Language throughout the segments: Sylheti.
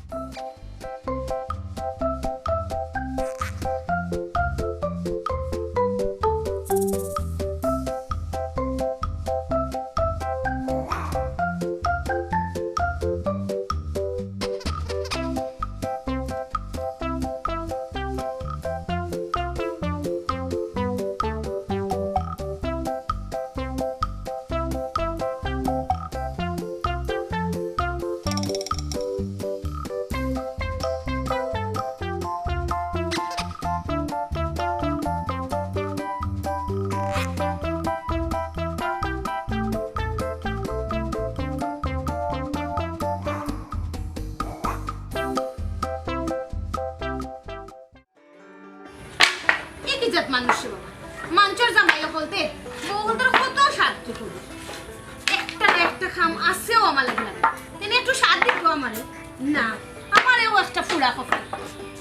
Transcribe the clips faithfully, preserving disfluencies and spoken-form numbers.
এ কি জাত মানুষ রে বাবা? মানষর জামাই অকলতে, বউ অকলতে কত সাধ্য করি। একটা না একটা কাম আছেও আমার লাগি লাগে। তেনে একটু সাথ দিত আমারে। না, আমারেও একটা ফুড়া কপাল।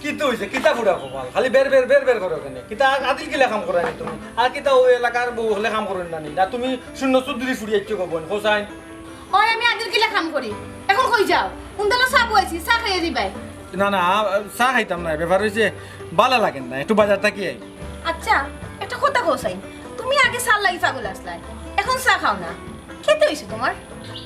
কিতা অইছে? কিতা ফুড়া কপাল? খালি বের বের বের বের করো কেনে? কিতা আ-, আদিল কিলা কাম করো নি তুমি? আর কিতা অউ এলাকার বউ অকলে কাম করইন না নি? না তুমি শূন্য চৌধুরী ফুড়ি আইছো গো বইন, হোসাইন? ওই আমি আদিল কিলা কাম করি? এখন কই যাও? উন্দালা চা বওয়াইছি, চা খাইয়া দিবায়। না, না, আ, চা খাইতাম না, ব্যাপার অইছে বালা লাগের না, একটু বাজার থাকি আই। আচ্ছা, একটা কথা কও চাই, তুমি আগে চার লাগি পাগল আছলায়, এখন চা খাও না, কিতা অইছে তুমার?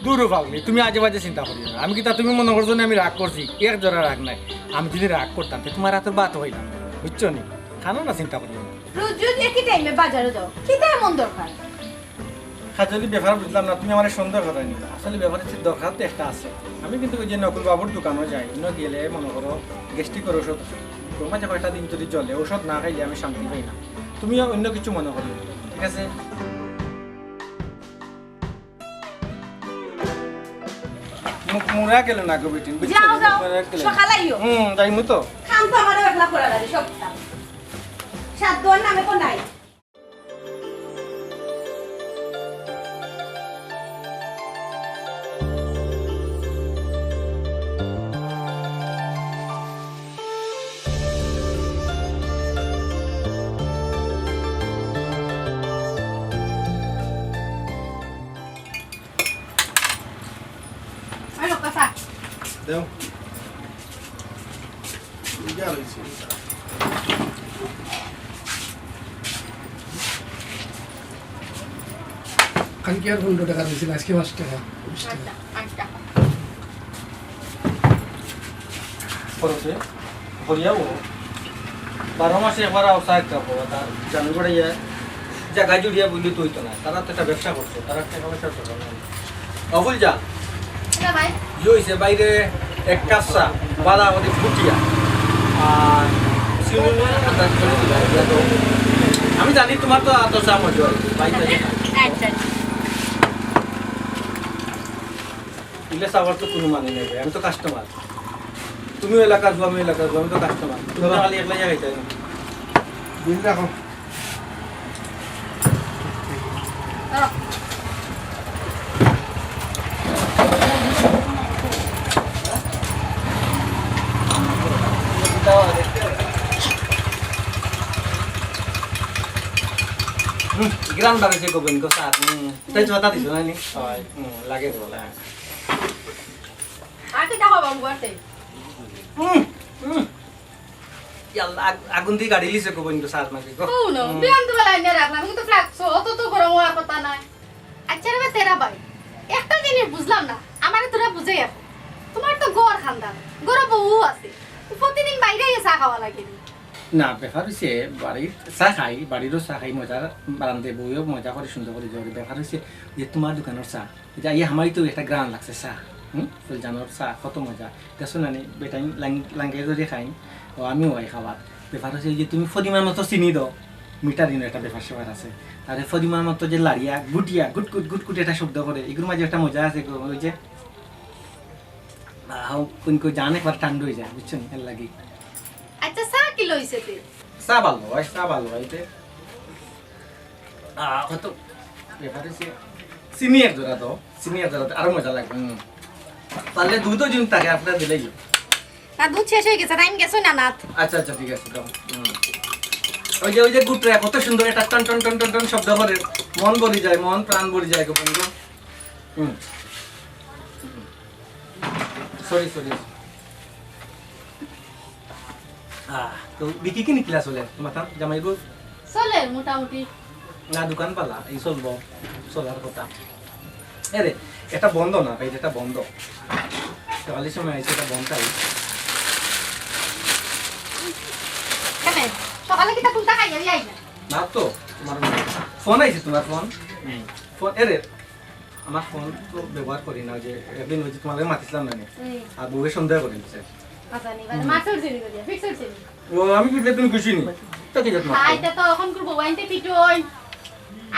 দুরু পাগলি, তুমি আজে বাজে চিন্তা করিও না। আমি কিতা তুমি মনো করছো নি আমি রাগ করছি? এক জরা রাগ নাই। আমি যুদি রাগ করতাম, তে তুমার আতর ভাত খাইলাম না, বুঝছো নি? কানো না, চিন্তা করিও না। রোজ রোজ একই টাইমে বাজারো যাও, কিতা এমন দরকার? কাজলি, ব্যাপার বুঝলাম না, তুমি আমারে সন্দেহ কররায় নি। আসলে ব্যাপার অইছে, দরকার তো একটা আছে। আমি কিন্তু ওই যে নকুল বাবুর দোকানো যাই, অনো গেলে মনো করো গ্যাস্ট্রিকর ঔষধ, তো মাঝে কয়টা দিন যুদি চলে, ঔষধ না খাইলে আমি শান্তি পাই না। তুমিও অইন্য কিছু মনো করিও না, ঠিক আছে? মুখ মুড়া গেল না গো বেটিন, বুঝছো? যাও, যাও, মুখ মুড়া গেল। সকাল আইও। হুম, যাইমু তো। কাম তো আমারও একলা করা লাগে সবটা। সাত দোয়ার নামে তো নাই। আরে কথা। দেও। ইয়া রইছে। কালকে আর পনেরো টাকা দিছিল, আজকে পাঁচ টাকা, বিশ টাকা। আচ্ছা, আচ্ছা। খরচে, করিয়াও, বারো মাসে একবার আও, চা এক কাপ খাও, তার জানো বেড়াইয়া, জাগা জুড়িয়া বললে তো অইতো না, তারা তো একটা ব্যবসা করছে, তারা টাকা পয়সা দরকার নাই। অফুল যা। না ভাই। ইয়ে অইছে, বাইরে এক কাপ চা, বাদাম ওদের ফুটিয়া। আর চিনি নিয়ে আদা করে দিবা, ইয়া তো। আমি জানি তোমার তো এত চা মজা হয়, ভাই তাই না? আচ্ছা, আচ্ছা। ইলে চাওয়ার তো কোনো মানে নেই ভাই, আমি তো কাস্টমার। তুমিও এলাকার বউ, আমিও এলাকার বউ, আমি তো কাস্টমার। তুমি তো খালি একলাই খাইতে হয় না। বিল রাখো। হুম, গ্রাম বাড়াইছে গোবিন্দ স্যার। হুম, তাই তো কথা দিছো না নি? হয়। হুম, লাগে তো বলে। আর কি খাওয়া বাবু আছে? হুম, হুম। ইয়াল্লা, আগ-, আগুন দি গাড়ি লিছে গো বন্ধু, স্যার মাঝে গো। হুনো, হুম। বিয়ান তো বেলা এনে রাখলাম, কিন্তু ফ্ল্যাক্স অত তো গরম হওয়ার কথা নাই। আচ্ছা রে বা তেরা ভাই, একটা জিনিস বুঝলাম না, আমারে তোরা বুঝাই এখন। তোমার তো ঘর খান্দান, ঘরো বউ আছে, প্রতিদিন বাইরে গিয়ে চা খাওয়া লাগে নি? না, ব্যাপার হইছে, বাড়ির চা খাই, বাড়িরও চা খাই, মজার বারান্দে বইও মজা করে, সুন্দর করে জোরে। ব্যাপার হইছে যে তোমার দোকানের চা, যে আইয়া আমারই তো একটা গ্রান লাগছে চা, হুম, ফুলজানোর চা কত মজা। দেখছো না নি, বেটাইন লাং-, লাঙ্গে ধরে খাইন, ও আমিও আই খাবার। ব্যাপার হইছে যে তুমি পরিমাণ মতো চিনি দাও, মিঠা দিনও একটা ব্যাপার স্যাপার আছে। আর এই পরিমাণ মতো যে লাড়িয়া, গুটিয়া, গুটগুট, গুটগুট একটা শব্দ করে, এগুলোর মাঝে একটা মজা আছে গো, ওই যে, আহ, কোন কই জানে একবার ঠান্ডা হয়ে যায়, বুঝছো নি? এর লাগি। আচ্ছা, চা কি লইছে তে? চা ভালো হয়, চা ভালো হয় তে। আহ, কত ব্যাপার হইছে, চিনি এক জোড়া দাও, চিনি এক জোড়া দাও, আরো মজা লাগবে। হুম। পারলে দুধও যদি থাকে, আপনারা দিলেই। না, দুধ শেষ হয়ে গেছে, টাইম গেছে না, নাথ। আচ্ছা, আচ্ছা, ঠিক আছে, দাও। হুম। ওই যে, ওই যে গুটরা কত সুন্দর একটা টন টন টন টন টন শব্দ করে, মন ভরি যায়, মন প্রাণ ভরি যায় গো বন্ধু। হুম। Sorry, sorry. আহ, তো বিক্রি কিলা চলে তোমার জামাইগু? চলে মোটামুটি। না, দোকান পালা, এই চলবো, চলার কথা। এরে, এটা বন্ধ না, ভাই, এটা বন্ধ। সকালের সময় আইছে, এটা বন্ধ তাই। কেনে? সকালে কিতা কুন্তা খাইয়া দিয়া আইলা? না তো, তোমার ফোন আইছে, তোমার ফোন। হুম। ফোন, এরে, আমার ফোন তো ব্যবহার করি না, ওই যে একদিন ওই যে তোমার লগে মাতিছিলাম না নি? হুম। আর বউয়ে সন্দেহ করি দিছে। আচ্ছা, নি, মানে হুম। মাছের চিনি করিয়া, ফিক্সের চিনি। ও, আমি পিটলে তুমি খুশি নি? তা ঠিক আছে, মাফ করো। আইতা তো এখন করবো, ওয়াইনতে পিটুন।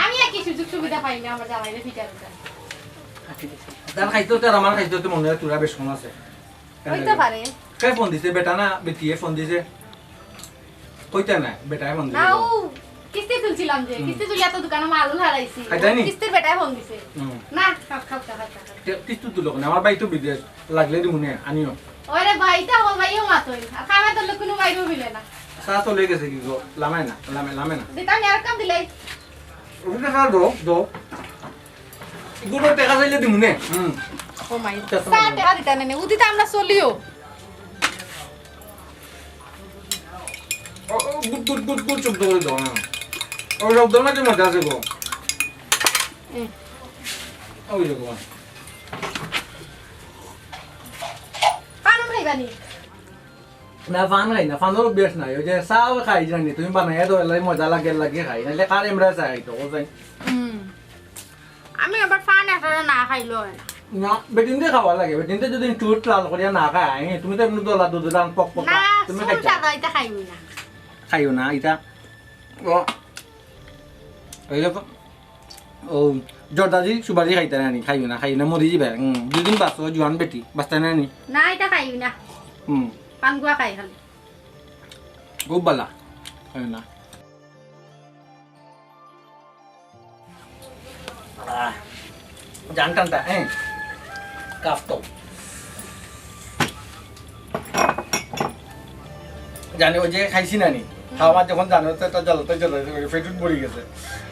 আমি আর কি সুযোগ সুবিধা পাই না আমার জামাইরে পিটার। যার খাইতো তার আমার খাইতো তো মনে হয় তোরা বেশ কম আছে। হইতে পারে। কে ফোন দিছে? বেটা না বেটিয়ে ফোন দিছে? কইতা না, বেটায় ফোন দিছে। না, ও কিস্তি তুলছিলাম যে, হুম। কিস্তি তুলিয়া তো দোকানো মাল হারাইছি। খাইতাই নি? কিস্তির বেটায় ফোন দিছে। হুম। না, খাও, খাও, খাও, খাও, খাও। কে-, কিস্তি তুলো কেনে? আমার ভাই তো বিদেশ, লাগলে দিমুনে, আনিও। ওরে ভাই, তা ও ভাইও মাতই। আর খাওয়া তো কোনো বাইরেও মিলে না। চা তো লই গেছে কি গো? লামায় না, লামে, লামে না। দিতাম আর কাম দিলাই। ওটা খা, দো, দো। গুড়ো টেকা চাইলে দিমুনে। হুম। ও মাই, চা তো চা টেকা দিতা নেই, উদিতা আমরা চলিও। ও, ও, গুট, গুট, গুট, গুট শব্দ করে দাও, হ্যাঁ। ও, শব্দ না, যে মজা আছে গো। হুম। ওই দেখো। পান খাইবা নি? না, পান খাই না, পানর অভ্যাস নাই। ওই যে চা খাই জানি, তুমি বানাইয়া দাও, এলাই মজা লাগে, লাগে খাই। নাইলে কার এমরা চা খাইতো, ও যাই। হুম। আমি আবার পান একটা না খাইলে হয় না। না, বেটিনতে খাওয়া লাগে। বেটিনতে যদি চুট লাল করিয়া না খায়, তুমি তো এমনি দলা দুধ দান পক পক না, তুমি চুল খাইতা। সাদা এটা খাইবি না। খাইও না, এটা। ও, এই দেখো। ও, জর্দাজি, সুপারি খাইতা না নি? খাইও না, খাইও না, মরি যাবে। হুম, দুদিন বাঁচো, জোয়ান বেটি, বাঁচতা না নি? না, এটা খাইবি না। হুম। পানগুয়া খাই খালি। খুব বালা। খাইও না। আহ, জান টানটা, হ্যাঁ, কাফ তো। জানে ওই যে খাইছি না নি, খাওয়া যখন জানে তো একটা জ্বালাতে জ্বালাতে করে পেট ভরে গেছে।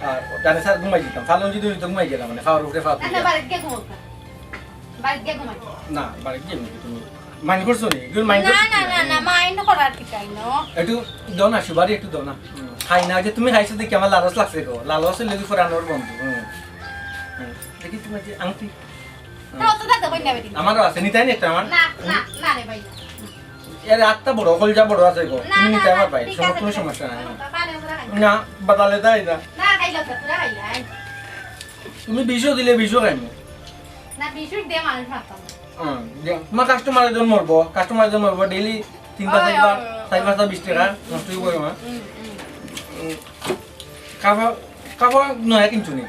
আর জানে স্যার ঘুমাই দিতাম, ফালন যদি হইতো ঘুমাই গেলাম, মানে খাওয়ার উপরে ফাপ না, না, বাড়িতে গিয়ে ঘুমাও। বাড়িতে গিয়ে ঘুমাই। না, বাড়িতে গিয়ে ঘুমাই তুমি। মাইন্ড করছো নি? এগুলো মাইন্ড না, করছো না, না, না, না, মাইন্ড করার কি চাই না? একটু দাও না, সুপারি একটু দাও না। হুম। খাই না, যে তুমি খাইছো দেখি আমার লালস লাগছে গো। লালস হইলে কি ফোরানোর বন্ধু। হুম। হুম। দেখি তোমার যে আংটি। তা অত দাদা কই না বেটি? আমারও আছে, নিতাই নি একটা আমার? না, না, না রে ভাই। এর আত্মা বড়, কলজা বড় আছে গো। না, তুমি না, নিতে না, পারবা, ঠিক সমস্যা, আছে, কোনো ঠিক আছে। সমস্যা নাই। না, না, না, না, না। না, বাদালে দেয় না। না, খাইলাম না, তোরা খাইলাই। তুমি বিশও দিলে বিশও খাইমু। না, বিশও দিয়ে মানুষ মারতাম না। হুম, দিয়া, তোমার কাস্টমার একজন মরবো, কাস্টমার একজন মরবো, ডেইলি তিনটা, ওই, চারটা, ওই, ওই, চার পাঁচটা বিশ টাকা হুম, নষ্ট হইবো আমার। হুম, হুম। উম, কাপড়, কাপড় নয়া কিনছো নি?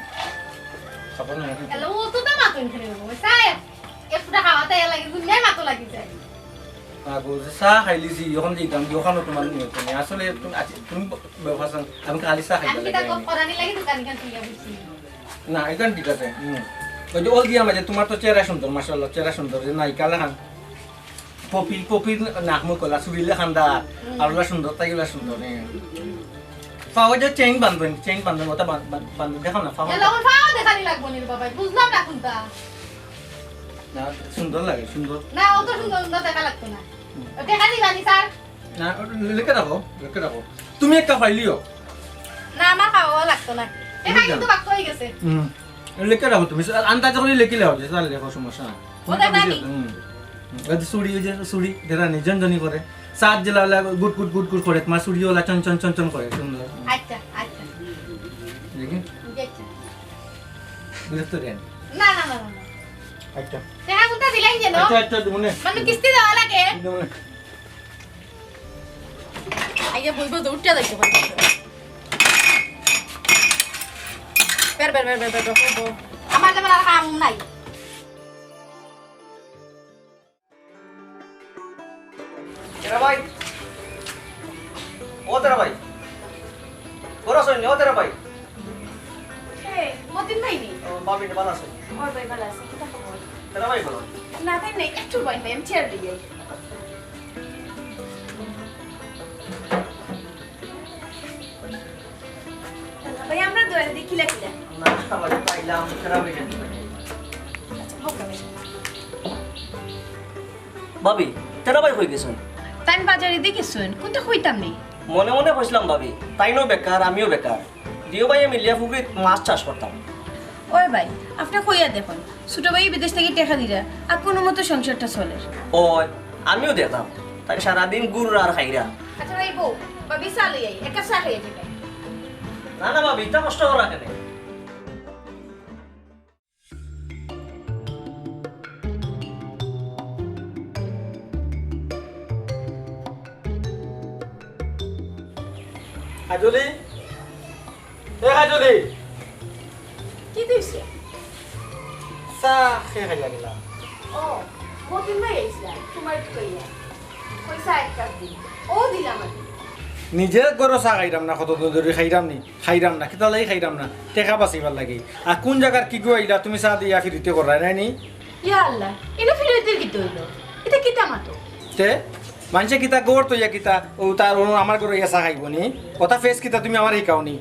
কাপড় নয়া কিনছো? এলা, ও তো দাম আতন খেলে দেবো, সাহেব। একটু খাওয়াতে লাগে, দুনিয়ায় মাতো লাগি যায়। না গো, যে চা খাইলিছি, এখন যে দাম, ওখানে তোমার নিয়ে তুমি আসলে তুমি, আচ্ছা, তুমি ব-, ব্যবসা চান, আমি খালি চা খাই আমি লাগে কিতা জানি। করানি লাগে দোকান খান তুলিয়া বুঝছি। না, এখান ঠিক আছে। হুম। ওই যে ওল দিয়া মাঝে তোমার তো চেহারা সুন্দর, মাশাআল্লাহ, চেহারা সুন্দর, যে নায়িকা লাখান। পপি, পপির নাক মুখ কলা, চুড়ি লাখান দা, হুম। আর ওলা সুন্দর, তাই ওলা সুন্দর, হ্যাঁ। পাওয়া যায় চেইন বান্ধন, চেইন বান্ধন, ওটা বান-, বান-, বান্ধন, দেখাও না, পাওয়া এলা যায়। ওর পাও দেখানি লাগবো নি রে বাবা, বুঝলাম না কোনটা। না, সুন্দর লাগে, সুন্দর। না, অত সুন্দর সুন্দর দেখা লাগতো না। হুম। ও দেখা দিবা নি, স্যার? না, লিখে রাখো, লিখে রাখো। তুমি একটা পাইলিও। না, আমার খাওয়া লাগতো না। দেখা বুঝলাম। কিন্তু বাক্য হয়ে গেছে। হুম। লিখে রাখো তুমি, আন্দাজ করে লিখিলে হবে, তাহলে দেখো সমস্যা নাই। ও দাদা নি। হুম। হুম। ওই যে চুড়ি, ওই যে চুড়ি, যেটা নিজন জনি করে। সাত জেলা হলে গুট গুট গুট গুট করে, তোমার চুড়ি ওলা চন চন চন চন করে, সুন্দর। আচ্ছা, আচ্ছা। দেখি? দেখছি। বিরক্ত দেন। না, না, না, না, না। আচ্ছা। দেখা কোনটা দিলাই যেন? আচ্ছা, আচ্ছা, মনে। মানে কিস্তি দেওয়া লাগে। মনে। আগে বইব তো উঠিয়া যাইতে পারে। বের, বের, বের, বের, বের, বের, বের। আমার যেমন আর কাম নাই। তেরা ভাই। ও তেরা ভাই। বড় আছো নি? ও তেরা ভাই। এ, মতিন ভাই নি? ও, ভাবি, ভালো আছো? ওর ভাই ভালো আছে, কিতা খবর? তেরা ভাই ভালো? না, তাই নাই, একটু বই নাই, আমি চেয়ার লই যাই। ভাই, আমরা দোয়া দেখি লেখিলা। না, ভাই, পাইলাম, তেরা ভাই। আচ্ছা, হোক না ভাই। ভাবি, তেরা ভাই কই গেছইন? আমি বাজারে দি গেছইন, কুনতা কইতাম নি? মনে মনে কইছিলাম ভাবি, তাইনও বেকার, আমিও বেকার, দুইও ভাইয়ে মিলিয়া পুকুরিত মাছ চাষ করতাম। ওই ভাই, আপনে কইয়া দেখইন, ছোট ভাই বিদেশ থাকি টেকা দিরা, আর কুনুমতে সংসারটা চলের। ওই, আমিও দেখতাম, তাই সারাদিন ঘুররা আর খাইরা। আচ্ছা ভাই, বউ, ভাবি চা লই আই, এক কাপ চা খাইয়া যাইবা। না না ভাবি, ইতা কষ্ট করা কেনে? কাজলি, এ কাজলি। কিতা অইছে? চা কে খাইয়া গেলা? ও, মতিন ভাই আইছলা, তুমার তো কইয়া। কই চা এক কাপ দি। ও দিলাম আমি। নিজে ঘরো চা খাইরাম না, কতদিন ধরি খাইরাম নি, খাইরাম না, কিতার লাগি খাইরাম না, টেকা বাঁচিবার লাগি। আর কুন জাগার কিগু আইলা, তুমি চা দিয়া ফিরিতে কররায় নায় নি? ইয়া আল্লাহ, ইনো ফিরিতে কিতা অইলো? ইতা কিতা মাতো? তে, মানষে কিতা ঘর থইয়া কিতা, ও তার অনো আমার ঘরো আইয়া চা খাইবো নি? কথা ফেস কিতা তুমি আমারে হিকাও নি?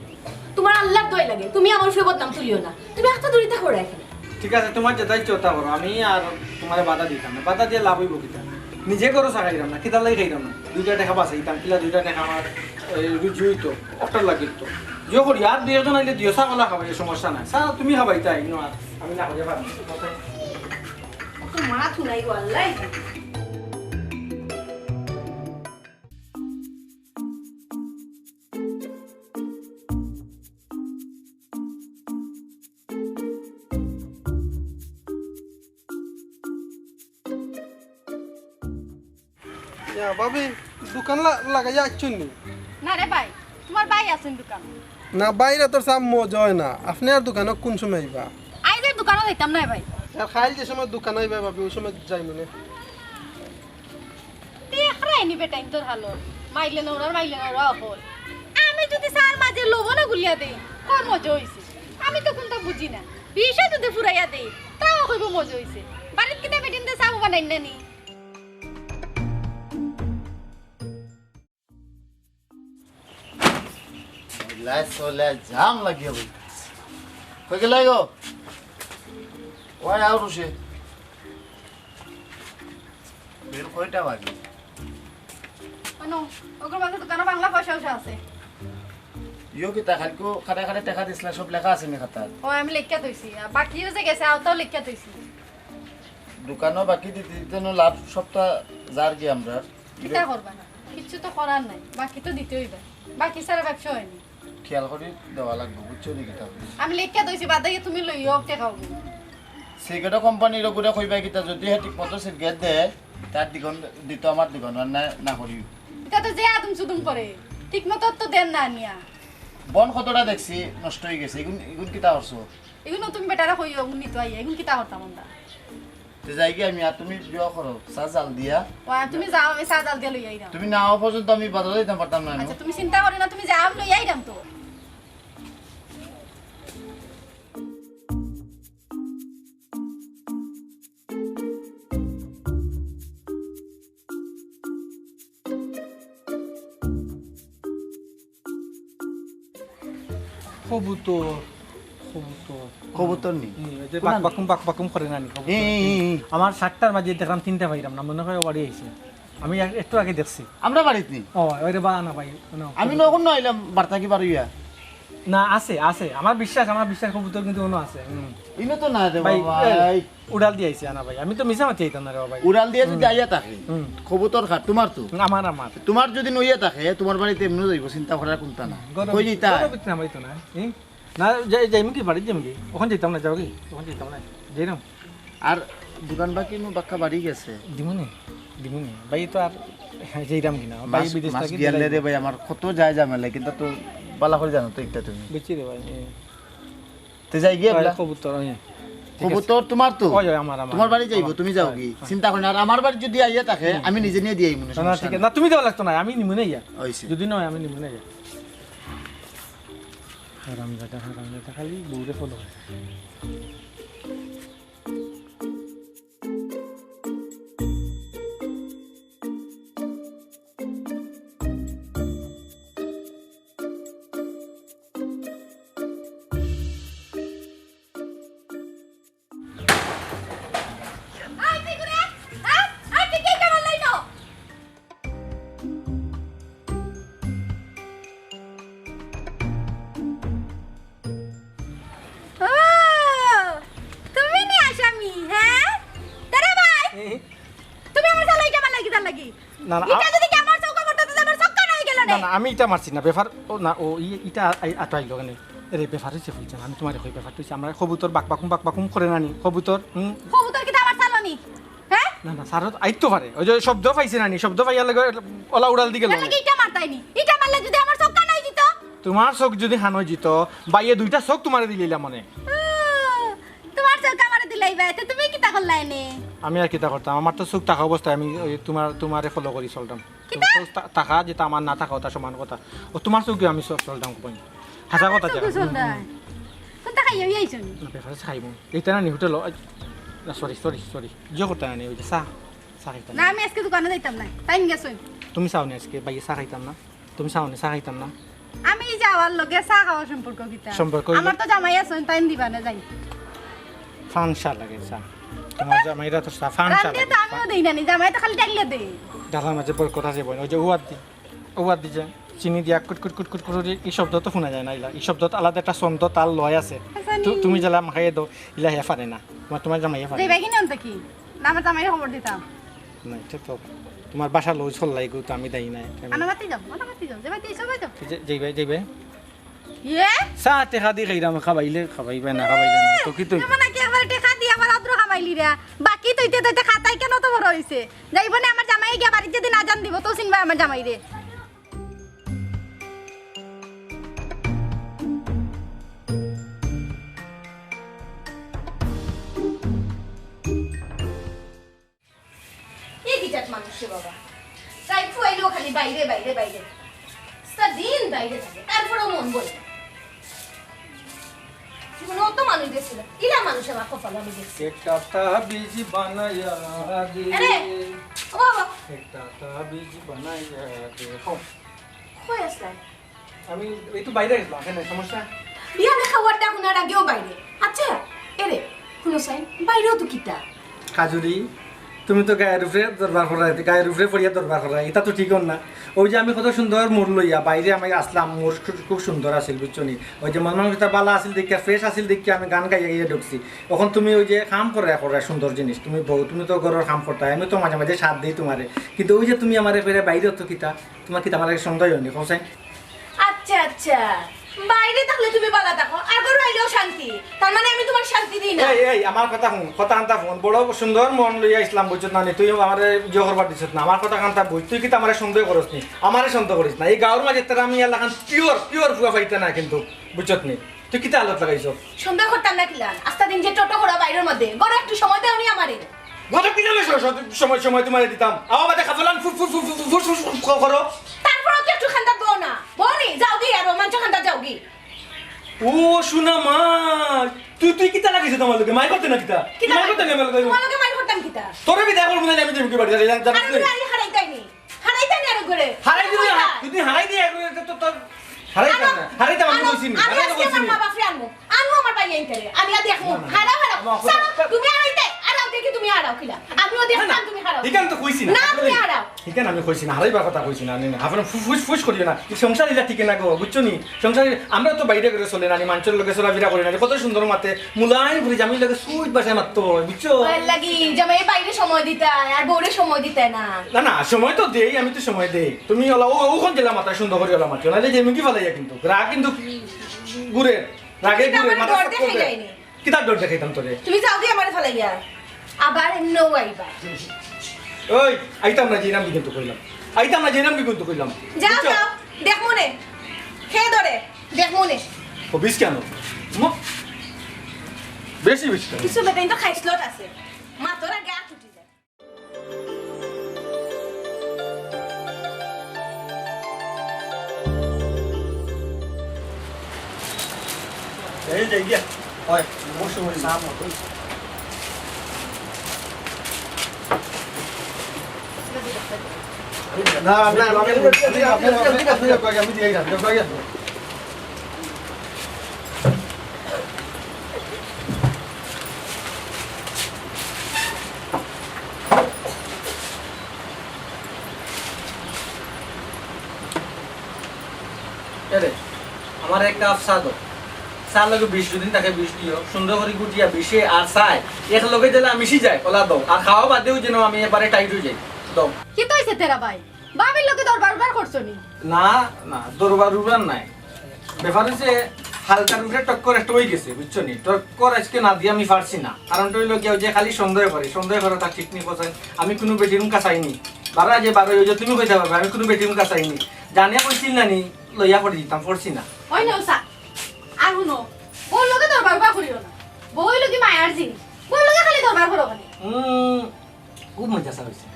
তুমার আল্লার দোয়াই লাগে, তুমি আমার উপরে বদনাম তুলিও না। তুমি একটা দূরিতা কররায় কেনে? ঠিক আছে, তুমার যেতা ইচ্ছা অতা করো, আমি আর তুমারে বাধা দিতাম না। বাধা দিয়া লাভ অইবো কিতা? নিজে ঘরো চা খাইরাম না, কিতার লাগি খাইরাম না? দুইটা টেকা বাঁচাইতাম, কিলা দুইটা টেকা আমার, এ, রুজি অইতো, অটার লাগি তো। যে করি, আর দুই একজন আইলে দিও, চা কলা খাবাই, সমস্যা নাই। চা তুমি খাবাইতায়, ইনো আর আমি না করিয়া পারমু না। অত মাত হুনাইবো আল্লায়। ইয়া, ভাবি, দোকান লা-, লাগাইয়া আইছইন নি? না রে ভাই, তুমার ভাই আছইন দোকানো। না, ভাইর আতর চা মজা অয় না। আপনে আর দোকানো কুন সময় আইবা? আইজ আর দোকানো যাইতাম নায় ভাই। আর কাইল যে সময় দোকানো আইবা ভাবি, অউ সময় যাইমুনে। দেখরায় নি বেটাইন্তর হালত, মাইলে নড়ার মাইলে নড়া অকল। আমি যুদি চার মাঝে লবণও গুলিয়া দেই, কয় মজা অইছে। আমি তো কুনতা বুঝি না, বিষও যুদি ফুরাইয়া দেই, তাও কইবো মজা অইছে। বাড়িত কিতা বেটিন্তে চা বানাইন না নি? লাই চলে জাম লাগিয়া বই। কই গেলাই গো? ওই আও রুশে। বের কয়টা বাজে? অনু, ওগুর মাঝে দোকানো বাংলা পয়সা উসা আছে। ইয়ো কিতা, কাইলকু খাড়ে খাড়ে টেকা দিছলা, সব লেখা আছে নি খাতাত? ও, আমি লেখিয়া থইছি। আর বাকিও যে গেছে, অতাও লেখিয়া থইছি। দোকানো বাকি দিতে দিতে নু লাভ সবটা যার গি আমরার। কিতা করবা না? কিচ্ছু তো করার নাই, বাকি তো দিতে অইবা। বাকি ছাড়া ব্যবসা অয় নি। খেয়াল করি দেওয়া লাগবো, বুঝছো নি কিতা? আমি লেখিয়া থইছি, বাদে গিয়া তুমি লইও, টেকা অইবো। সিগারেট কোম্পানির ওগুরে কইবা কিতা, যুদি হে ঠিক মতো সিগারেট দেয়, তার দিগন দিত আমার দিগন আর না, না করিও। ইতা তো যে আদুম সুদুম করে, ঠিক মতো তো দেন না আনিয়া। বন কতটা দেখছি নষ্ট অই গেছে, ইগুন, ইগুন কিতা করছো? ইগুন নতুন বেটারে কইও, ইগুন নিতো আইয়া, ইগুন কিতা করতাম আমরা? তে যাই গি আমি, আর তুমি ইয়ো করো, চা জাল দিয়া। ও, আর তুমি যাও, আমি চা জাল দিয়া লই আইরাম। তুমি না আওয়া পর্যন্ত আমি বাজারো যাইতাম পারতাম না, আচ্ছা, নো? তুমি চিন্তা করো না, তুমি যাও, আমি লই আইরাম তো। কবুতর, কবুতর। কবুতর নি? হুম, এই যে কোন বাক আন? বাকুম, বাক বাকুম করে না নি, কবুতর। ই, ই, ই, ই। আমার সাতটার মাঝে দেখলাম তিনটা পাইলাম না, মনে হয় ও বাড়ি আইছে। আমি এক-, একটু আগে দেখছি। আমরা বাড়িত নি? ও, ওই রে বা না ভাই, না। আমি নখন না আইলাম, বার্তা কি বার অইয়া? না, আছে, আছে। আমার বিশ্বাস, আমার বিশ্বাস কবুতর কিন্তু অনো আছে। হুম। ইনো তো না রে ভাই, বাবা, এই, এই। উড়াল দিয়া আইছে, আনা ভাই। আমি তো মিছা মাতি আইতাম না রে বাবা। উড়াল দিয়া যুদি হুম। আইয়া থাকে, হুম। কবুতর কার? তুমার তো? আমার, আমার। তুমার যুদি নইয়া থাকে, তুমার বাড়িত এমনেও যাইবো, চিন্তা করার কুনতা না। গরম, কই যাইতা? গরম ইতনা ভাই তো না। হুম? না, যাই, যাইমু কি, বাড়িত যাইমু কি? অখন যাইতাম না, যাও কি? অখন যাইতাম না। যাইরাম। আর দোকান বাকি নু বাক্কা বাড়ি গেছে। দিমুনি, দিমুনি। ভাই তো আর যাইরাম কি না? ভাই মাছ, বিদেশ মাছ থাকি গিয়ালে দিলাই রে ভাই, আমার কত যায় ঝামেলা, কিন্তু তো বালা করি জানো তো একটা তুমি। বুঝছি রে ভাই, এ। তে যাই গিয়া ওই বলা। কবুতর, ওই। ঠিক আছে। কবুতর তোমার তো? ওই, ওই, আমার, আমার। তোমার বাড়ি যাইবো, আমার। তুমি যাও ওই, কি? ওই। চিন্তা করি না। আর আমার বাড়ি যদি আইয়া থাকে, হুম। আমি নিজে নিয়ে দিয়ে আইমু, না, না, সমস্যা ঠিক আছে। নাই। না, তুমি দেওয়া লাগতো না, আমি নিমু না ইয়া। ওইসে। যদি নয়, আমি নিমু না ইয়া। হারামজাদা, হারামজাদা, খালি বউরে ফলো করে। এই, তুই করে? হ্যাঁ? এই, তুই কে কেমন লাইনো? না, না, ইটা আ- যদি কি আমার চউখো পড়তো, তাইলে আমার চউখ কানা অই গেলো না, নে। না, আমি ইটা মারছি না, ব্যাপার, ও না, ও, ই-, ইটা আই-, আতো আইলো কেনে? এরে, ব্যাপার অইছে ফুলজান, আমি তুমারে কই, ব্যাপারটা অইছে, আমরা কবুতর বাক বাকুম, বাক বাকুম করে না নি, কবুতর, হুম? কবুতর কিতা আমার ছাড়লো নি? হে? না, না, ছাড়ো, আইতো পারে, ওই যে শব্দ পাইছে না নি, শব্দ পাইয়ার লগে ওলা উড়াল দি গেলো। তাইলে কি ইটা মারতায় নি? ইটা মারলে যদি আমার চউখ কানা অই যিতো? তুমার চউখ যদি কানা অই যিতো, বাইয়ে দুইটা চউখ তুমারে দিলাইলাম অনে। ও, তুমার চউখ আমারে দিলাইবা, তে তুমি কিতা করলায় নে? আমি আর কিতা করতাম, আমার তো চউখ থাকা অবস্থায় আমি ওই তুমার, তুমারে follow করি চলতাম। কিতা? তো তা-, থাকা যেটা আমার না থাকা ওটা সমান কথা। ও তুমার চউখে আমি চ-, চলতাম কই? হাছা কথা চউখে যেটা। চলতায়। হুম, হুম। কুনটা খাইয়া অই আইছো নি? না, breakfast খাইমু। ইটা না নি হোটেল, আই, না, sorry, sorry, sorry। ইয়ে করতাম না নি, ওই যে চা, চা খাইতাম না, না। আমি আজকে দোকানো যাইতাম না। তাইন গেছইন। তুমি চাও নি আজকে বাইয়ে চা খাইতাম না? তুমি চাও নি চা খাইতাম না? আমি যাওয়ার লগে চা খাওয়ার সম্পর্ক কিতা? সম্পর্ক অইলো আমার তো জামাই আছইন, তাইন দিবা না যাই। ফানসা লাগে চা। তুমার জামাইরা তো চা ফানসা লাগে। রান্দিয়া তো আমিও দেই না নি, জামাই তো খালি ডাইল্লা দেই। ডাইলর মাঝে বরকত আছে বইন, ওই যে উয়াদ দি, উয়াদ দি যে চিনি দিয়া কুট কুট কুট কুট কুট করে, ই শব্দ তো হুনা যায় না ইলা। ই শব্দত আলাদা একটা ছন্দ, তাল, লয় আছে। আচ্ছা তু-, নি। তুমি যেলা মাখাইয়া দেও, ইলা হে পারে না। তুমার, তুমার জামাইয়ে পারে। যাইবা কি না অন্ত কি? না, আমার জামাইরে খবর দিতাম। না, ইটা তো তুমার বাসা লই চললাই গো, তো আমি দায়ী নায়। আমি আনামাতি যাও, আনামাতি যাও, যাইবা, যাইবা, যাও। যে-, যাইবা, যাইবা। ইয়ে? চা টেকা দি খাইরাম, খাবাইলে খাবাইবা না, খাবাইলে না। তো কিতা অইবো? এমন নাকি একবারে টেকা দি আমার অদ্র খাবাইলি রে। বাকি তইতে তইতে খাতাই কেন তো বড় অইছে? যাইবো না আমার জামাই গিয়া বাড়িত যেদিন আজান দিবো, তো চিনবা আমার জামাইরে। এ কি জাত মানুষ রে বাবা? রাইত ফুয়াইলেও খালি বাইরে, বাইরে, বাইরে। সারা দিন বাইরে থাকে, তারপরেও মন বলে না। জীবনে অত মানুষ দেখছি না। ইলা মানুষ আমার কপালে আমি দেখছি। একটা তাবিজ বানাইয়া দে। আরে, ও বাবা। একটা তাবিজ বানাইয়া দে। হো। কই আছলা? আমি এই তো বাইরে গেছিলাম, এখানে সমস্যা। বিয়ানে খাওয়ার ডাক হুনার আগেও বাইরে। আচ্ছা, এরে, হুনো চাইন, বাইরেও তো কিতা? কাজলি, তুমি তো গায়ের উপরে দরবার করায়, গায়ের উপরে পড়িয়া দরবার করায়, ইটা তো ঠিক অর না। ওই যে আমি কত সুন্দর মুড লইয়া বাইরে আমি আছলাম, মুড খুব, খুব সুন্দর আছিল, বুঝছো নি? ওই যে মন মানসিকতা ভালা আছিল দেখিয়া, fresh আছিল দেখিয়া আমি গান গাইয়া গাইয়া ঢুকছি। অখন তুমি ওই যে কাম করায় করায় সুন্দর জিনিস, তুমি বউ, তুমি তো ঘরর কাম করতায়, আমি তো মাঝে মাঝে সাথ দেই তুমারে, কিন্তু ওই যে তুমি আমারে কইরায় বাইরে তো কিতা, তুমার কিতা আমার লাগে সন্দেহ অয়নি, কও চাইন? আচ্ছা, আচ্ছা। বাইরে থাকলে তুমি ভালা থাকো, আর ঘরো আইলেও শান্তি। তার মানে আমি তুমার শান্তি দেই না? এই, এই, আমার কথা হুন, কথা কান্তা হুন। বড় সুন্দর মন লইয়া আইছলাম, বুঝছত না নি? তুই আমারে ইয়ে করবার দিছত না। আমার কথা কান্তা বুঝ, তুই কিতা আমারে সন্দেহ করস নি? আমারে সন্দেহ করিস না। এই গাঁওর মাঝে তোরা আমি এলাখান pure, pure ফুয়া পাইতে না কিন্তু, বুঝছত নি? তুই কিতা আলত লাগাইছস? সন্দেহ করতাম না কিলা? আস্তা দিন যে টোটো ঘোরা বাইরের মধ্যে, ঘরো একটু সময় দেও নি আমারে। ঘরো কিলা স-, স-, সময়, সময় তুমারে দিতাম? আবার বাদে খাফলান ফু-, ফু-, ফু-, ফু-, ফু-, ফু-, ফু-, ফু-, করো। তারপরেও কি একটু খান্দাত বও না? বও নি, যাওগি আরো, মানষর খান্দাত যাওগি। ও, সোনা মা, তুই, তুই কিতা লাগাইছস তুমার লগে? মাইর করতে না কিতা? কিতা মাইর মাইর করতে না, মাইর করতে? তুমার লগে মাইর করতাম কিতা? তোরে বিদায় করবো না, আমি যাইমু বাড়ি, যা, যা, যা, আরে, যা। আরে, হারাইতায় নি। হারাইতায় নি আরো ঘরে। হারাই দিবি, হারাইতায়। তুই হারাই দিয়া, তো, তো, হারাইতাম না। হারাইতাম, আমি আনো, কইছি নি। আমি হারাইতাম আজকে কইছি আমার নি। মা বাপরে আনবো। আনো আমার ভাই আইতে রে। আমি আর দেখমু। না। হারাও, হারাও। না, না, ছাড়ো, না। তুমি হারাইতে, আর আও দেখি তুমি হারাও কিলা। আমিও দেখতাম না। তুমি হারাও। ইখান তো কইছি না। না, তুমি হারাও। ইখান আমি কইছি না। হারাইবার কথা কইছি না। আমি না। আপনার ফু-, ফুস ফুস করিও না। এই সংসার ইলা টিকে না গো, বুঝছো নি? সংসার, আমরা তো বাইরে করে চলে না নি, মানষর লগে চলাফেরা করি না নি। কত সুন্দর মাতে, মুলায়ম করি, জামাইর লগে সুইট ভাষায় মাততো, বুঝছো? ওর লাগি জামাই বাইরে সময় দিতায়, আর বউরে সময় দিতায় না। না, না, সময় তো দেই, আমি তো সময় দেই। তুমি ওলা, ও, ওখান জেলা মাথায় সুন্দর করি ওলা মাতিও, নাইলে যে মুখি ফালাইয়া কিন্তু। রাগ কিন্তু ঘুরে, রাগে তুমি তো ঘুরে, আমার মাথা ডর সব দেখাই করবে। যায়নি। কিতার ডর দেখাইতাম তোরে? তুমি যাওগি আমারে ফালাইয়া, আবার এমনেও আইবা। ওই, আইতাম না, যাইরাম কি কিন্তু কইলাম। আইতাম না, যাইরাম কি কিন্তু কইলাম। যাও, বুঝছো? যাও, দেখমুনে। কে ধরে? দেখমুনে। ও, বিষ কেন? ম-, বেশি বিষ কেন? কিছু বেটাইন তো খাইছলত আছে। মাতর আগে আত উঠি যায়। এই যে গিয়া। হয়, অবশ্যই, অবশ্যই। না, না, আমি, আমি, আমি, আমি, আমি, আমি, আমি, আমি, আমি, আমি, এরে, আমার এক কাপ চা দাও। চার লগে বিষ যদি থাকে, বিষ দিও। সুন্দর করি গুটিয়া বিষে আর চায় এক লগে দিলে আমি মিশি যাই, কলা দাও। আর খাওয়া বাদেও যেন আমি এবারে টাইট হয়ে যাই। কিতা অইছে তেরা ভাই? ভাবির লগে দরবার উরবার করছো নি? না, না, দরবার উরবার নায়। ব্যাপার অইছে, হালকার উপরে টক্কর একটা অই গেছে, বুঝছো নি? টক্কর আজকে না দিয়া আমি পারছি না। কারণটা অইলো গিয়া, ওই যে খালি সন্দেহ করে, সন্দেহ করে তার ঠিক নি, বুঝছেন? আমি কুনু বেটির মুখ চাইনি। বারো যে বারো, ওই যে তুমি কইতা পারবে, আমি কুনু বেটির মুখ চাইনি। জানে কইছিল না নি, লইয়া পড়ি দিতাম, পড়ছি না। ওই না, উষা, আর হুনো, বউর লগে দরবার উরবার করিও না। বউ অইলো কি মায়ার জিনিস, বউর লগে খালি দরবার করো কেনে? হুম, খুব মজা অইছে,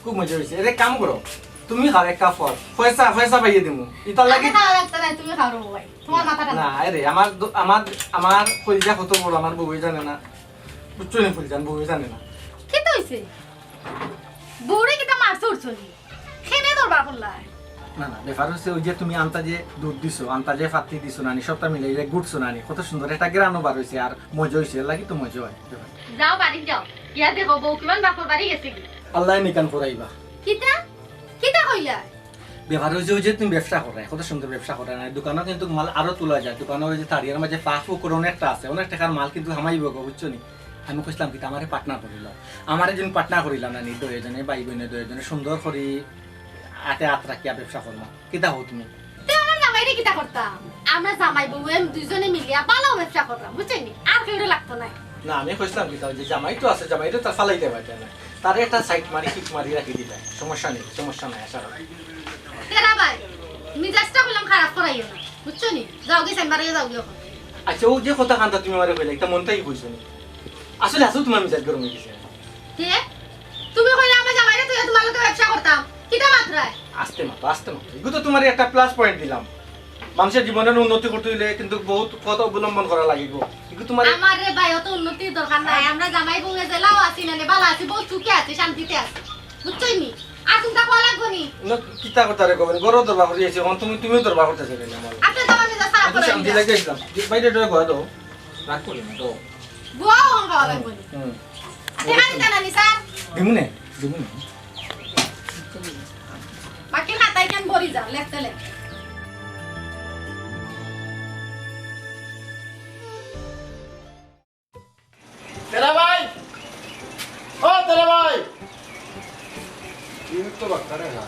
খুব মজা অইছে। এরে কাম করো, তুমি খাও এক কাপ ফল, পয়সা, পয়সা পাইয়ে দিমু। ইতার লাগি আমি খাওয়া লাগতো না, তুমি খাও রে ভাই, তোমার মাথাটা না, না। আরে আমার দ-, আমার, আমার কলিজা কত বড়, আমার বউয়ে জানে না। বুঝছো নি ফুলজান, বউয়ে জানে না। কিতা অইছে? বউরে কিতা মারছো উঠছো নি? কেনে দরবার করলায়? না, না, ব্যাপার অইছে ওই যে তুমি আন্তাজে দুধ দিছো, আন্তাজে ফাত্তি দিছো নানি, সবটা মিলাইয়া গুটছো নানি, কত সুন্দর একটা ঘ্রাণও বার অইছে, আর মজা অইছে, এর লাগি তো মজা অয় ব্যাপার। যাও বাড়িত যাও, গিয়া দেখো বউ কিমান বাপর বাড়ি গেছে গি। আল্লায় নিকান করাইবা। কিতা? কিতা কইলা? ব্যাপার অইছে ওই যে তুমি ব্যবসা করো, কত সুন্দর ব্যবসা করো না, দোকানও কিন্তু মাল আরো তুলা যায়, দোকানও ওই যে তারিয়ার মাঝে ফাঁক ফুকর অনেকটা আছে, অনেক টেকার মাল কিন্তু হামাইবো গো, বুঝছো নি? আমি কইছিলাম কিতা আমারে পার্টনার করিলাও, আমারে যদি পার্টনার করিলাও নানি, দুইজনে ভাই বইনে দুইজনে সুন্দর করি আতে আত রাখিয়া ব্যবসা করমু। কিতা কও তুমি? তে আমার জামাইরে কিতা করতাম? আমরা জামাই বউ এম দুইজনে মিলিয়া ভালা ব্যবসা করতাম, বুঝছইন নি? আর কেউরে লাগতো নায়। না, আমি কইছিলাম কিতা, ওই যে জামাই তো আছে, জামাইরে তো ফালাইতে পারতে না, তারে একটা সাইড মারি, কিক মারি রাখি দিবা, সমস্যা নেই, সমস্যা নাই, আশা করি। তেরা ভাই, মিজাজটা কইলাম খারাপ করাইও না, বুঝছো নি? যাওগি, চেম্বারে যাওগি অখন। আচ্ছা, ও যে কথা কানটা তুমি আমারে কইলে, এটা মন থাকি কইছো নি? আসলে আছো তোমার মিজাজ গরম অই গেছে। কে? তুমি কইলে আমার জামাইরে তুই তোমার লগে ব্যবসা করতাম। কিতা মাতরায়? আস্তে মাতো, আস্তে মাতো। এগু তো তোমার একটা প্লাস পয়েন্ট দিলাম। মানুষের জীবনের উন্নতি করতে হইলে কিন্তু বহুত পথ অবলম্বন করা লাগে গো। এগু তোমার আমার রে ভাই, অত উন্নতির দরকার নাই। আমরা জামাই বউয়ে জেলাও আছি, মানে ভালা আছি, বহুত সুখে আছি, শান্তিতে আছি। বুঝছইন নি? আর কুনতা কওয়া লাগবো নি? না, কিতা কথা রে কবেন? গরো দরবার করি আছি, অখন তুমি, তুমিও দরবার করতে চাইবে না আমার। আপনি তো আমার মেজাজ খারাপ অত করে শান্তি দিলা। লাগে আইলাম। বাইরে ড্রয়ার ঘরে দাও। রাগ করি না, দাও। বুয়া অখন খাওয়া লাগবো নি? হুম। আপনি খালি জানানি, স্যার। দিমুনে, দিমুনে। বাকি খাতায় কেন ভরি যাও, লেখতে লেখতে। তেরা ভাই! ও তেরা ভাই! এই তো বাক্কা রে না।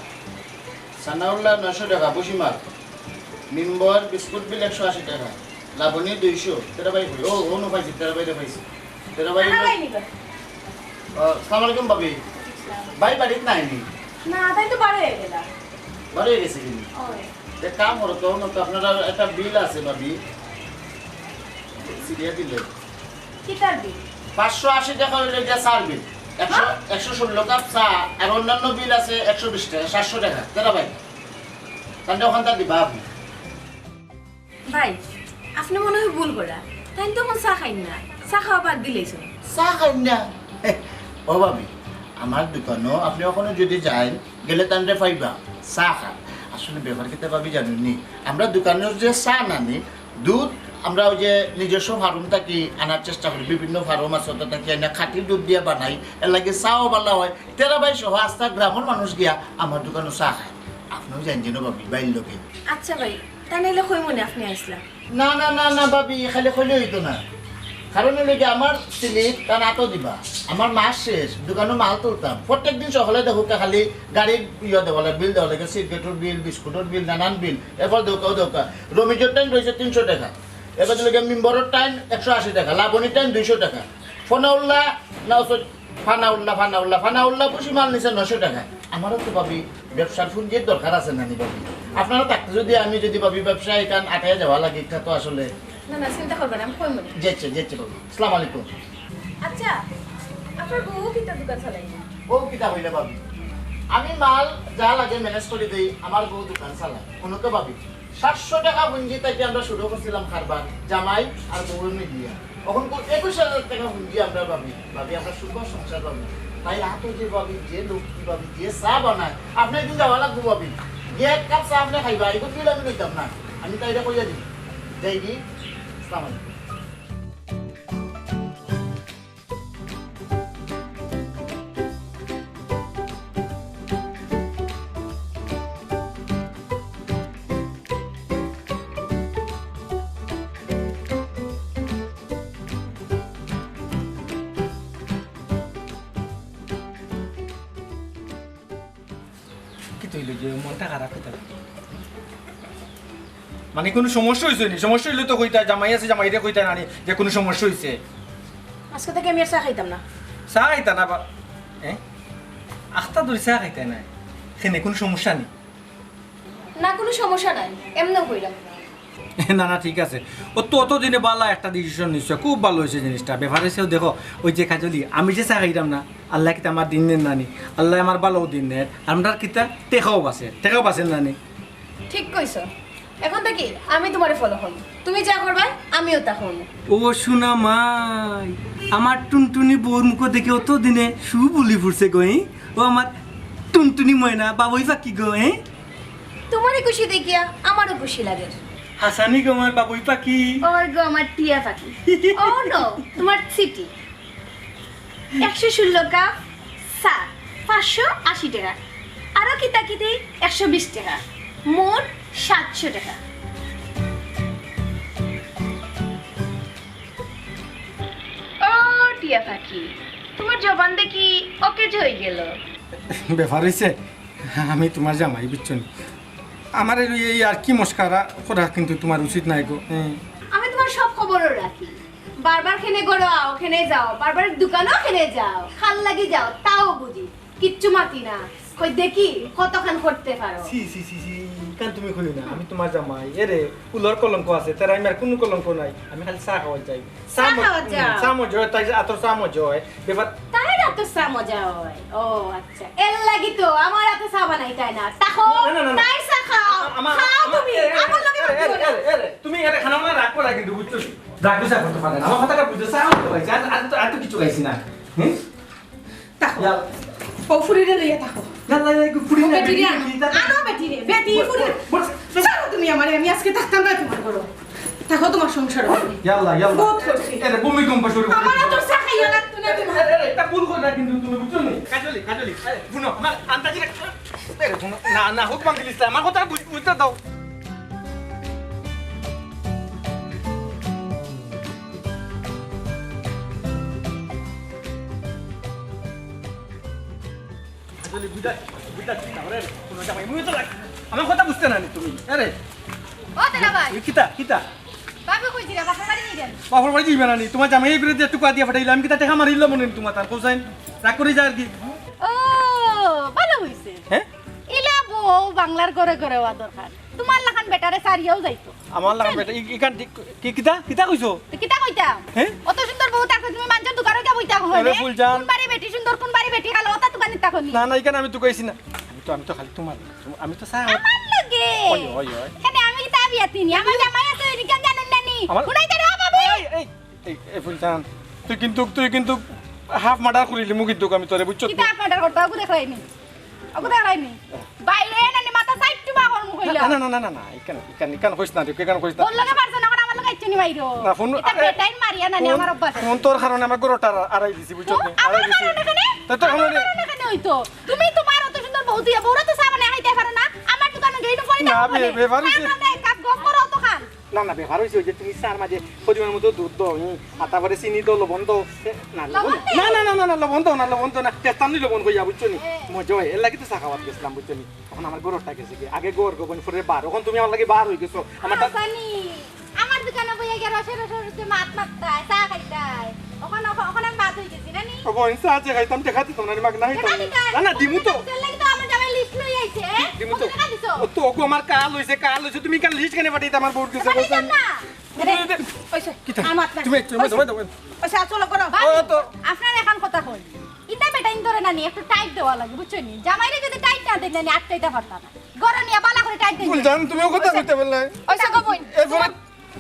সানাউল্লাহ নয়শো টেকা, ভুসিমাল। মিম্বর বিস্কুট বিল একশো আশি টেকা। লাবণী দুইশো। তেরা ভাই কই? ও, ও নো পাইছি, তেরা ভাইরে পাইছি। তেরা ভাই তেরা ভাই নিবা? আহ, আসসালামু আলাইকুম ভাবি। ভাই বাড়িত নাই নি? না, তাই তো বারো অই গেলা। বারো অই গেছে কিনি? ওই। এক কাম করো তো, অনো তো আপনার একটা বিল আছে ভাবি। সিরিয়া দিলে। কিতার বিল? পাঁচশো আশি টেকা অইলো গিয়া চার বিল। একশো, হ্যাঁ? একশো ষোলো কাপ চা আর অন্যান্য বিল আছে একশো বিশ টেকা, সাতশো টেকা। তেরা ভাই। তাহলে অখানতা দিবা আপনি। ভাই, আপনি মনে হয় ভুল করা। তাইন তো অখন চা খাইন না, চা খাওয়া বাদ দিলাইছইন। চা খাইন না? ও ভাবি, আমার দোকানো আপনি অখনো যদি যাইন, গেলে তানরে পাইবা, চা খান। আসলে ব্যাপার কিতা ভাবি জানইন নি, আমরা দোকানো যে চা নানি, দুধ আমরা ওই যে নিজস্ব ফার্ম থাকি আনার চেষ্টা করি, বিভিন্ন ফার্ম আছে, ওটা থাকি আনিয়া খাঁটি দুধ দিয়া বানাই, এর লাগি চাও ভালা হয়। তেরা ভাই সহ আস্তা গ্রামর মানুষ গিয়া আমার দোকানো চা খায়। আপনেও যাইন যেন ভাবি, ভাইর লগে। আচ্ছা ভাই, তাই নাইলে কইমুনে আপনি আইছলা। না, না, না, না, ভাবি, খালি কইলে অইতো না। কারণ অইলো কি, আমার স্লিপ তান আতো দিবা। আমার মাস শেষ, দোকানো মাল তুলতাম। প্রত্যেক দিন সকালে দেখউক্কা খালি গাড়ির ইয়া দেওয়া লাগে, বিল দেওয়া লাগে, সিগারেটর বিল, বিস্কুটর বিল, নানান বিল। এরপর দেউক্কা, দেউক্কা। রমিজর টাইম রইছে তিনশো টেকা। এবার দিলে গিয়া মিম্বরর টাইম একশো আশি টেকা, লাবণীর টাইম দুইশো টেকা। ফনাউল্লাহ, না, sorry, ফানাউল্লাহ, ফানাউল্লাহ, ফানাউল্লাহ ভুসিমাল নিছে নয়শো টেকা। আমারও তো ভাবি ব্যবসার পুঞ্জির দরকার আছে নানি ভাবি। আপনারা থাকতে যদি আমি যদি ভাবি ব্যবসা এখান আটাইয়া যাওয়া লাগে, এটা তো আসলে না, না, চিন্তা করবেন না, আমি কইমুনে। জি আচ্ছা, জি আচ্ছা ভাবি। আসসালামু আলাইকুম। আচ্ছা, আপনার বউ কিতা দোকান চালায়? ও কিতা কইলা ভাবি? আমি মাল যা লাগে ম্যানেজ করি দেই, আমার বউ দোকান চালায়। হুনো তো ভাবি, সাতশো টেকা পুঞ্জি থাকি আমরা শুরু করছিলাম কারবার, জামাই আর বউ মিলিয়া। অখন কো-, একুশ হাজার টেকা পুঞ্জি আমরা ভাবি, ভাবি আমরা সুখর সংসার ভাবি। তাই আতো যে ভাবি, যে লক্ষ্মী ভাবি, যে চা বানায়, আপনে একদিন যাওয়া লাগবো ভাবি। যে এক কাপ চা আপনে খাইবা, এগুলো বিল আমি লইতাম না। আমি তাইরে কইয়া দিই। যাই কি? আসসালামু আলাইকুম। তুই লই যে মনটা খারাপ হইতে পারে। মানে কোনো সমস্যা হইছে নি? সমস্যা হইলে তো কইতা, জামাই আছে, জামাইরে কইতা না নি যে কোনো সমস্যা হইছে। আজকে থেকে আমি আর চা খাইতাম না। চা খাইতা না বা-, এ? আখতা ধরি চা খাইতা না। কেনে কোনো সমস্যা নি? না, কোনো সমস্যা নাই, এমনেও কইলাম। না, না, ঠিক আছে। ও তো অত দিনে বালা একটা ডিসিশন নিছো, খুব ভালো হইছে জিনিসটা। ব্যাপার হইছে, ও দেখো, ওই যে কাজলি, আমি যে চা খাইতাম না, আল্লাহ কিতা আমার দিন নেন নানি, আল্লাহ আমার ভালো দিন নেন, আমরার কিতা টেকাও বাঁচে, টেকাও বাঁচে নানি। ঠিক কইছো। এখন থাকি আমি তোমারে ফলো করব, তুমি যা করবায় আমিও তা করব। ও সোনা মাই, আমার টুনটুনি বউর মুখ দেখে অত দিনে সু বুলি ফুটছে গো, এ? ও আমার টুনটুনি ময়না, বাবুই পাখি গো, এ? তোমারে খুশি দেখিয়া আমারও খুশি লাগে। হাসানি গো আমার বাবুই পাখি। ওই গো আমার টিয়া পাখি। ও নো, তোমার সিটি। একশো ষোলো কাপ চা, পাঁচশো আশি টাকা। আরো কিতা কিতি একশো বিশ টাকা। মোট সাতশো টাকা। ও টিয়া পাখি, তোমার জবান দেখি অকেজ হয়ে গেল। ব্যাপার হইছে, আমি তোমার জামাই, বুঝছো নি? আমার এই, এই আর কি মস্কারা করা কিন্তু তোমার উচিত নাই গো। হ্যাঁ। আমি তোমার সব খবরও রাখি। বারবার খেনে ঘরো আও, খেনে যাও, বারবার দোকানও খেনে যাও, খাল লাগি যাও, তাও বুঝি। কিচ্ছু মাতি না। কই দেখি, কতখান করতে পারো। সি, সি, সি, সি, কান তুমি কইও না, আমি তোমার জামাই। এরে, ফুলর কলঙ্ক আছে, তার আমি আর কোনো কলঙ্ক নাই। আমি খালি চা খাওয়া যাই। চা চা মজ-, খাওয়া হুম, যাও। চা মজা হয়, তাই আতর চা মজা হয়। ব্যাপার তাই আতর চা মজা হয়। ও আচ্ছা, এর লাগি তো আমার আতর চা বানাইতায় না। তাকো, না, না, না, না। তাই চা খাও। আমা-, আমা-, খাও আমা-, তুমি, এ, এ, আমার লগে এ, মাতিও এ, না। এ, এ, তুমি এরে খানা বানা রাগ করা কিন্তু, বুঝছো নি? রাগ গুছা করতে পারে না। আমার কথাটা বুঝছো? চা তো খাইছি, আর, আর তো, আর তো কিছু খাইছি না। হুম? তাকো। ইয়া। ও ফুরিরে লইয়া তাকো। না, না, না, ফুরি ও না, বেটি রে, বেটি, বেটি, তা- আনো বেটি রে, বেটি, বল, ফুরি। বল, বল। ছাড়ো তুমি আমারে, আমি আজকে থাকতাম না তোমার ঘরো। তাকো তোমার সংসার হবে। ইয়াল্লা, ইয়াল্লা। বহুত করছি। এরে, ভূমিকম্প শুরু করে আমার দিছে। তো চা খাইয়া লাগতো না তোমার। এরে, এরে, এটা ভুল করে না কিন্তু তুমি, বুঝছো নি? কাজলি, কাজলি, এরে, হুনো, আমার আন্দাজি রাখ-, এরে, হুনো, না, না, হুকুম আঙ্কেল ইসলাম, আমার কথা বুঝ-, বুঝতে দাও। আসলে বুঝা, বুঝা চিন্তা করে, কোনো জামাই মুই তো লাগে। আমার কথা বুঝতে না নি তুমি। আরে, ও দাদা ভাই। এ কিতা, কিতা? বাবা কই দিলা? বাপর বাড়ি নিয়ে যান। বাপর বাড়ি যাইবা না নি? তোমার জামাই এই বিরুদ্ধে একটু কাঁদিয়া ফাটাইলাম, কিতা টেকা মারিল মনে নি তোমার তার কোসাইন? রাগ করে যায় আর কি। ও, ভালো হইছে। হ্যাঁ? ইলা বউ বাংলার ঘরে ঘরে হওয়া দরকার। তোমার লাখান বেটারে সারিয়াও যাইতো। আমার লাখান বেটা, ই-, ইখান ঠিক, কি, কিতা, কিতা কইছো? তো কিতা কইতাম? হ্যাঁ? অত সুন্দর বউ থাকতে তুমি মানষর দোকানো গিয়া বইতা হো আরে নে? ফুলজান। কোন বাড়ি বেটি সুন্দর, কোন বাড়ি বেটি কালো, অতা দোকান নিতা হনি? না, না, ইখান আমি তুকাইছি না। আমি তো, আমি তো খালি তোমার, আমি তো চা আমার লগে। ওই, ওই, ওই। কেনে আমি কিতা বিয়া তিনি? আমার জামাই আছে, ওই দিকে জানেন না নি? আমার হুনাই দে রে, ও বাবু। এই, এই, এই, এই ফুলজান, তুই কিন্তু, তুই কিন্তু হাফ মার্ডার করিলি, মুখ কিন্তু আমি তোরে, বুঝছো? কিতা হাফ মার্ডার করতে? ওগু দেখাইনি। ওগু দেখাইনি। বাইরে নানি মাথা সাইড টুবা করমু কইলা। না, না, না, না, না, না, ইখান, ইখান, ইখান কইস না, তুই ইখান কইস না। ওর লগে পারছো না, এখন আমার লগে আইছো নি বাইরো। না, ফোন, এটা আরে, বেটাইন মারিয়া নানি ফোন, আমার অভ্যাস আছে। ফোন তোর কারণে আমার ঘরটা আড়াই দিছি, বুঝছো? ও, নি? আমার আড়াই দিছি। কারণে কেনে? তা তো আমার এখন কারণে কেনে হইতো? তুমি তোমার অত সুন্দর বউ দিয়া, বউরা তো চা বানাই খাইতে পারো না। আমার দোকানো গিয়া ইনো ফোন না, দাও বে-, ফোনে। ব্যাপার হইছে। খাও না, এক কাপ গম করো তো খান। না, না, ব্যাপার হইছে ওই যে তুমি চার মাঝে পরিমাণ মতো দুধ দাও, হুম, আর তারপরে চিনি দাও, লবণ দাও। এ, না, লবণ লবণ নেই? না, না, না, না, লবণ দাও না, লবণ দাও না। টেস্টার নি লবণ কইয়া, বুঝছো নি? হ্যাঁ। মজা হয়, এর লাগি তো চা খাওয়াত গেছিলাম, বুঝছো নি? এখন আমার ঘরটা গেছে কি? আগে ঘর গো বইন, পরে বার। এখন তুমি আমার লাগি বার হয়ে গেছো। আমার তা- আসানি, আমার দোকানো বইয়া গিয়া রসে রসে রসে মাত মাততায়, চা খাইতায়। ওখানে, ওখানে আমি বাদ হয়ে গেছি, না নি? ও বইন, চা যে খাইতাম, দেখা দিতাম না, মাগ না খাইতাম। দেখা দিতায়? না, না, দিমু তো। এর লাগি তো আমার জামাই লিস্ট লই আইছে, হ্যাঁ? দিমু তো। কত টাকা দিছো? ও তো ওগো আমার কাল হইছে, কাল হইছে, তুমি কাল লিস্ট কেনে পাঠাইতে আমার বউর গেছে? দেখা দিতাম না। আরে, ওই যে, কিতা? আমার না। তুমি, তুমি, তুমি, তুমি। আচ্ছা, চলো, করো। ও তো। আপনার এখন কথা কই। ইতা বেটাইন ধরে না নি, একটু টাইট দেওয়া লাগে, বুঝছো নি? জামাইরে যদি টাইট না দেন না নি, আটকাইতে পারতাম না। গরম নিয়ে বালা করে টাইট দেন। ফুলজান, তুমিও কথা কইতে পারলে। ওই যে গো বইন, এরপরে তোমার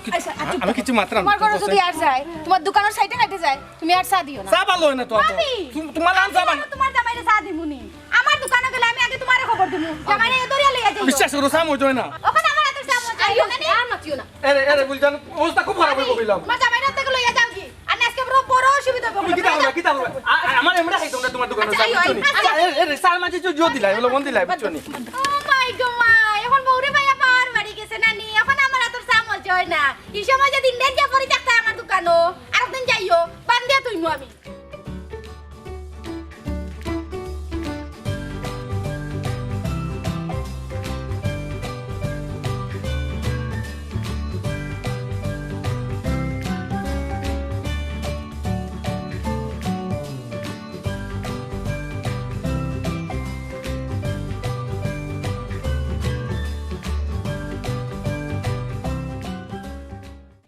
কি-, আচ্ছা, আচ্ছা, আমি কিছু মাত্রা তোমার ঘরে যদি আর যায়, তোমার দোকানের সাইডে কাটে যায়, তুমি আর চা দিও না। চা ভালো হয় না তো, আপু। ভাবি, তুম-, তোমার লান চা আমি ভালো। তোমার জামাইরে চা দিমু নি। আমার দোকানে গেলে আমি আগে তোমারে খবর দিমু। জামাইরে এ দরিয়া লইয়া যাইও। বিশ্বাস করো, চা মজা হয় না। ওখানে আমার এত চা মজা আইও না নি। আর মাতিও না। এরে, এরে, বুঝলাম, অবস্থা খুব খারাপ হয়ে কইলাম। তোমার জামাইরে হাতে লইয়া যাও কি? আর আজকে বড়, বড় অসুবিধা হবে। তুমি কিতা করবা, কিতা করবা? আ-, আ-, আমার এমরা খাইতাম না তোমার দোকানে আচ্ছা, চা, আইও, বুঝছো নি? আইও। আ, এ, এ, রে, চার মাঝে যে জোর দিলাই, বলে মন দিলাই, বুঝছো নি? ও মাই গো মাই, এখন বউরে পাইয়া পাওয়ার বাড়ি গেছে না নি? এখন আমার হাতের চা মজা হয় না। এই সময় যদি ইন্ডিয়ান যা পড়ি থাকতে আমার দোকানো।